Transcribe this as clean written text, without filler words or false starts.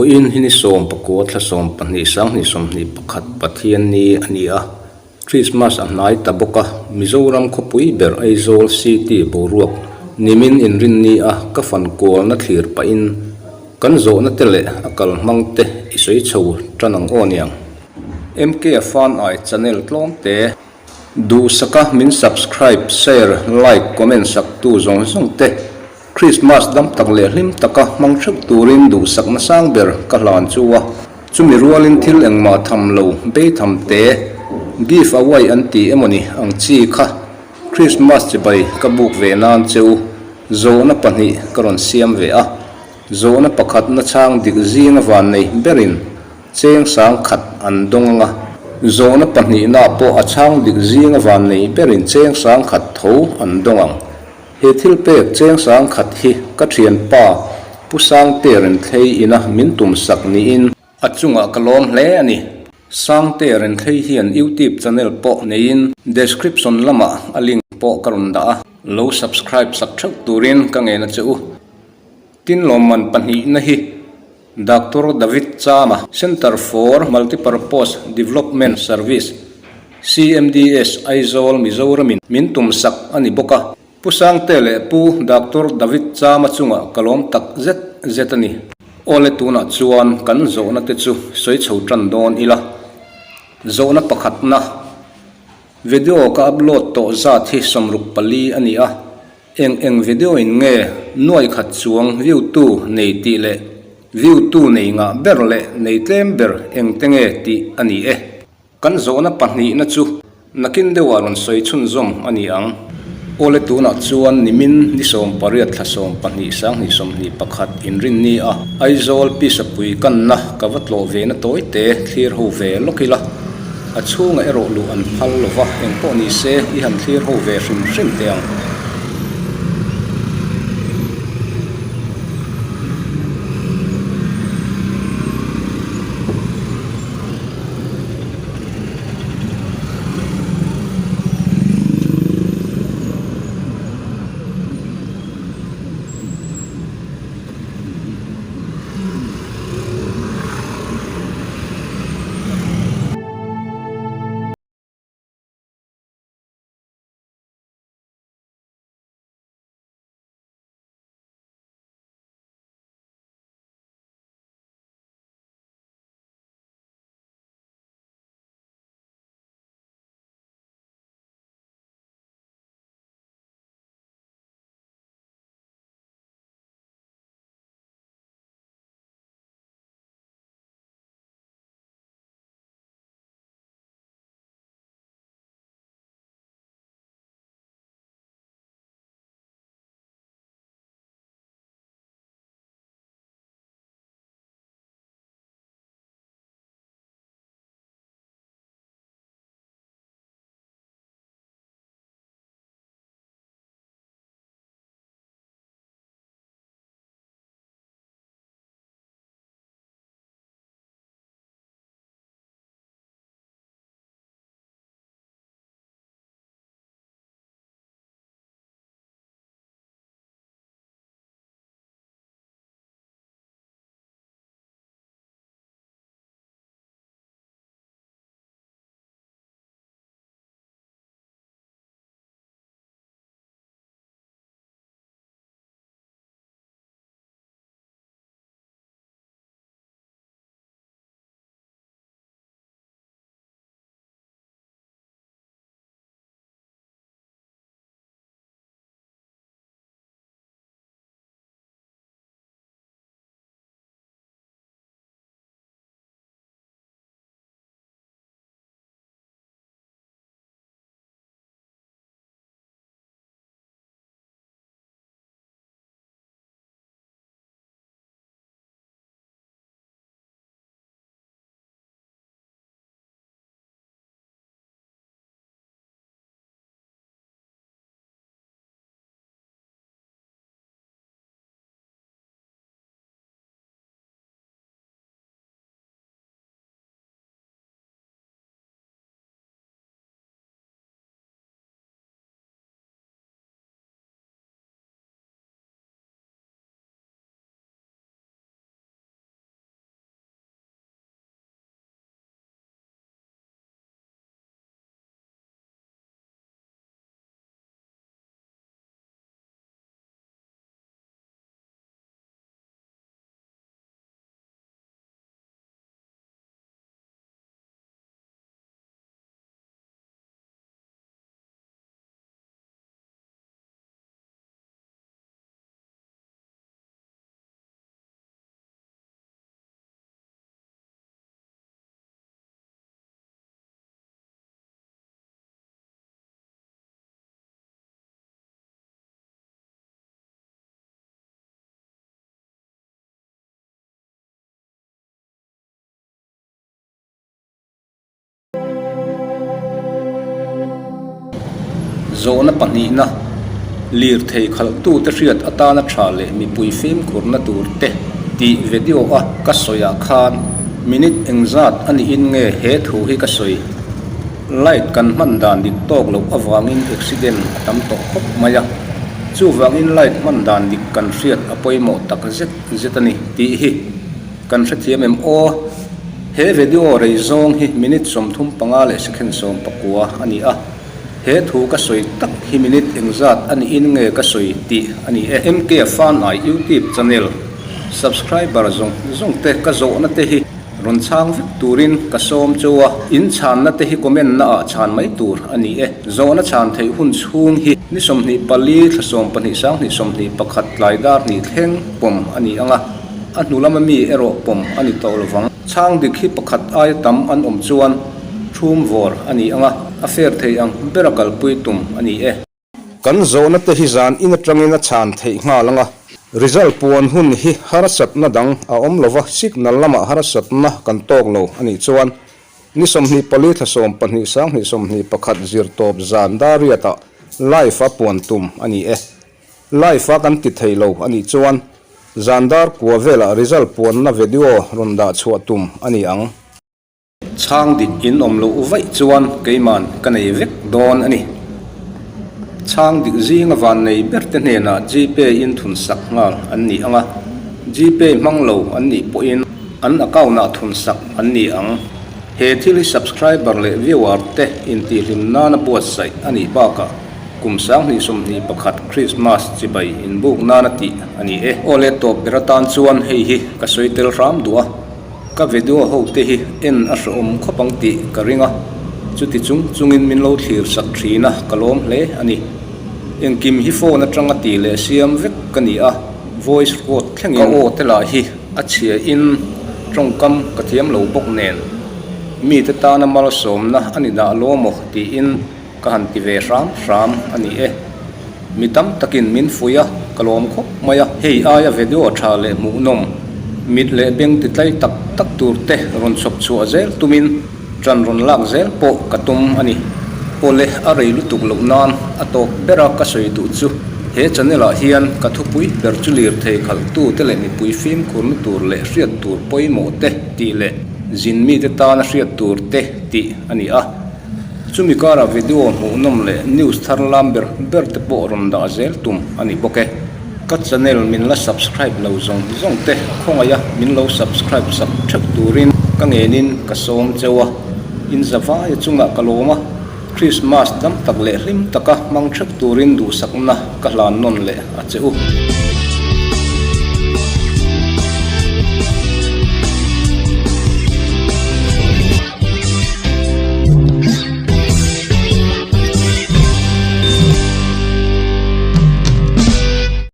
Vawiin hi ni 19 thla 12 2021 Pathianni a ni a, Krismas a hnai ta bawk a, Mizoram khawpui ber Aizawl City boruak nimin inrinni a ka fan kualna thlir pahin kan zawhna te leh a kal hmang te i sawi chho tan ang aw niang. MK a fan ai channel tlawm te. Duhsaka min subscribe, share, like, comment sak tu zawng zawng te Christmas dam tak leh hlim taka hmang theuh turin duhsakna sang ber ka hlan chu a. Chumi rualin thil engmah tham lo bei tham te give away an ti emawni ang chi kha Christmas chibai ka buk ve nan cheu zawhna pahnih ka rawn siam ve a. Zawhna pakhatna chhang dik zinga van nei berin Cheng sang khat an dawng ang a, zawhna pahnihna pawh a chhang dik zinga van nei berin cheng sang khat tho an dawng ang. He thil pek cheng sang khat hi ka thianpa Pu Sangte Renthlei ina min tum sak niin a chungah ka lawm hle a ni. Sangte Renthlei hian YouTube channel pawh neiin description lamah a link pawh ka rawn dah a, lo subscribe sak theuh turin ka ngen a che u. Tin lawmman pahnihna hi Doctor David Chama, Centre for Multipurpose Development Service, CMDS, Aizawl, Mizoramin min tum sak a ni bawk a. Pu Sangte leh Pu Doctor David Chama chungah ka lawm tak zet zet a ni. Awle tunah chuan kan zawhna te chu sawi chho tan dawn ila. Zawhna pakhatna, Video ka upload tawh zat hi 64 a ni a. Eng eng video in nge nuai khat chuang view tu nei tih leh view tu nei ngah ber leh nei tlem ber eng te nge tih a ni e. Kan zawhna pahnihna chu nakin deuhah rawn sawi chhunzawm a ni ang. Awle tunah chuan nimin ni 18 thla 12 sanghnih 21 inrinni a Aizawl Pisapui kanna ka va tlawh ve na tawi te thlir ho ve lawk ila. A chhungah erawh luh an phal lo va, engpawh ni se i han thlir ho ve hrim hrim teh ang. Zawhna pahnihna, Lirthei khalhtute hriat atana tha leh mipui fimkhurna tur te tih video a ka sawiah khan minute engzat a niin nge he thu hi ka sawi? Light kan hman dan dik tawk loh avangin accident a tam tawh khawp mai a, chuvangin light hman dan dik kan hriat a pawimawh tak zet zet a ni tih hi kan hrethiam em aw? He video rei zawng hi minute 35 leh second 19 a ni a. He thu ka sawi tak hi minute engzat a niin nge ka sawi tih a ni e. MK Fanai YouTube channel subscriber zawng zawng te ka zawhna te hi rawn chhang vek turin ka sawm chu a, in chhanna te hi comment na ah chhan mai tur a ni e. Zawhna chhan theih hun chhung hi ni 24 thla 12 sanghnih 21 tlai dar hnih thleng pawm a ni ang a, a hnu lama mi erawh pawm a ni tawh lovang. Chhang dik hi pakhat aia tam an awm chuan Thum vawr a ni ang a, a fair thei ang ber a kalpui tum a ni e. Kan zawhna te hi zan in atangin a chhan theih nghal ang a, result puan hun hi harsatna dang a awm lova signal lamah harsatna kan tawk lo a nih chuan ni 24 thla 12 sanghnih 21 zir tawp zan dariatah live a puan tum a ni e. Live a kan ti thei lo a nih chuan zan dar kua velah result puanna video rawn dah chhuah tum a ni ang. Chhang dik in awm loh vaih chuan keiman ka nei vek dawn a ni. Chhang dik zinga van nei ber te hnenah Gpay in thun sak nghal an ni ang a, Gpay hmang lo an nih pawhin an account ah thun sak an ni ang. He thil hi subscriber leh viewer te intihhlim nana buatsaih a nih bakah kum 2021 Christmas chibai inbuk nana tih a ni e. Aw le tawp ber atan chuan hei hi ka sawi tel hram duh a. Ka video ho te hi en a hrehawm khawp ang tih ka ring a, chuti chung chungin min lo thlir sak thin a, ka lawm hle a ni. Engkim hi phone atanga tih leh siam vek ka ni a, voice record thlengin ka aw te lah hi a chhia in tawngkam ka thiam lo bawk nen mite tana malsawmna a ni dah law maw tiin Ka han ti ve hram hram a ni e. Mi tam takin min fuih a, ka lawm khawp mai a. Hei aia video tha leh hmuhnawm, mit leh beng ti tlai tak tak tur te rawn chhawp chhuah zel tumin ṭan rawn lak zel pawh ka tum a ni. Awle a rei lutuk loh nan a tawp bera ka sawi duh chu he channel ah hian ka thupui ber chu lirthei khalhtu te leh mipui fimkhurna tur leh hriat tur pawimawh te tih leh zin mite tana hriat tur te tih a ni a. Chumi karah video hmuhnawm leh news thar lam ber ber te pawh rawn dah zel tum a ni bawk e. Ka channel min la subscribe lo zawng zawng te khawngaih a min lo subscribe sak theuh turin ka ngenin ka sawm cheu a, in zavaia chungah ka lawm a, Christmas dam tak leh hlim taka hmang theuh turin duhsakna ka hlan nawn leh a che u.